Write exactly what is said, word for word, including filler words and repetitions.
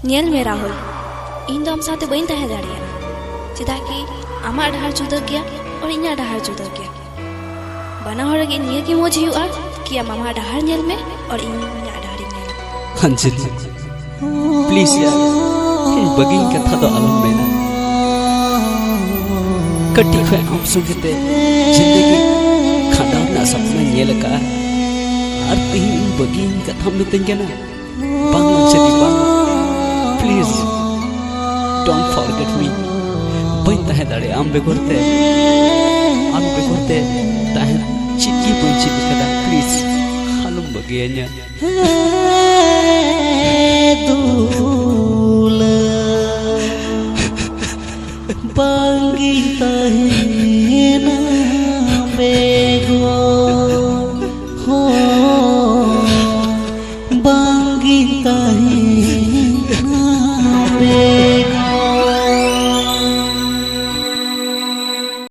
ᱧᱮᱞ ᱢᱮ ᱨᱟᱦᱩᱞ, ᱤᱧ ᱫᱚ ᱟᱢ ᱥᱟᱶᱛᱮ ᱵᱟᱹᱧ ᱛᱟᱦᱮᱸ ᱫᱟᱲᱮᱭᱟᱜᱼᱟ᱾ ᱪᱮᱫᱟᱜ ᱠᱤ ᱟᱢᱟᱜ ᱰᱟᱦᱟᱨ ᱡᱩᱫᱟᱹ ᱜᱮᱭᱟ ᱟᱨ ᱤᱧᱟᱹᱜ ᱰᱟᱦᱟᱨ ᱡᱩᱫᱟᱹ ᱜᱮᱭᱟ᱾ ᱵᱟᱱᱟ ᱦᱚᱲ ᱞᱟᱹᱜᱤᱫ ᱱᱤᱭᱟᱹ ᱜᱮ ᱢᱚᱡᱽ ᱦᱩᱭᱩᱜᱼᱟ ᱠᱤ ᱟᱢ ᱟᱢᱟᱜ ᱰᱟᱦᱟᱨ ᱧᱮᱞ ᱢᱮ ᱟᱨ ᱤᱧ ᱤᱧᱟᱹᱜ ᱰᱟᱦᱟᱨᱤᱧ ᱧᱮᱞᱟ᱾ ᱟᱧᱡᱚᱞᱤ, ᱯᱞᱤᱡ ᱭᱟᱨ, ᱤᱧ ᱵᱟᱹᱜᱤᱧ ᱠᱟᱛᱷᱟ ᱫᱚ ᱟᱞᱚᱢ ᱢᱮᱱᱟ᱾ ᱠᱟᱹᱴᱤᱡ ᱠᱷᱚᱱ ᱟᱢ ᱥᱚᱸᱜᱮ ᱛᱮ ᱡᱤᱱᱫᱮᱜᱤ ᱠᱷᱟᱸᱰᱟᱣ ᱨᱮᱱᱟᱜ ᱥᱟᱯᱱᱟᱧ ᱧᱮᱞ ᱟᱠᱟᱫᱼᱟ, ᱟᱨ ᱛᱮᱦᱮᱧ ᱤᱧ ᱵᱟᱹᱜᱤᱧ ᱠᱟᱛᱷᱟᱢ ᱢᱤᱛᱟᱹᱧ ᱠᱟᱱᱟ? ᱵᱟᱝ ᱟᱧᱡᱚᱞᱤ, ᱵᱟᱝ, ᱯᱞᱤᱡ, don't forget me. ᱵᱟᱹᱧ ᱛᱟᱦᱮᱸ ᱫᱟᱲᱮᱭᱟᱜᱼᱟ ᱟᱢ ᱵᱮᱜᱚᱨ ᱛᱮ᱾ ᱟᱢ ᱵᱮᱜᱚᱨ ᱛᱮ ᱛᱟᱦᱮᱸ ᱪᱮᱫ ᱜᱮ ᱵᱟᱹᱧ ᱪᱮᱫ ᱟᱠᱟᱫᱟ᱾ ᱯᱞᱤᱡ, ᱟᱞᱚᱢ ᱵᱟᱹᱜᱤᱭᱟᱹᱧᱟ᱾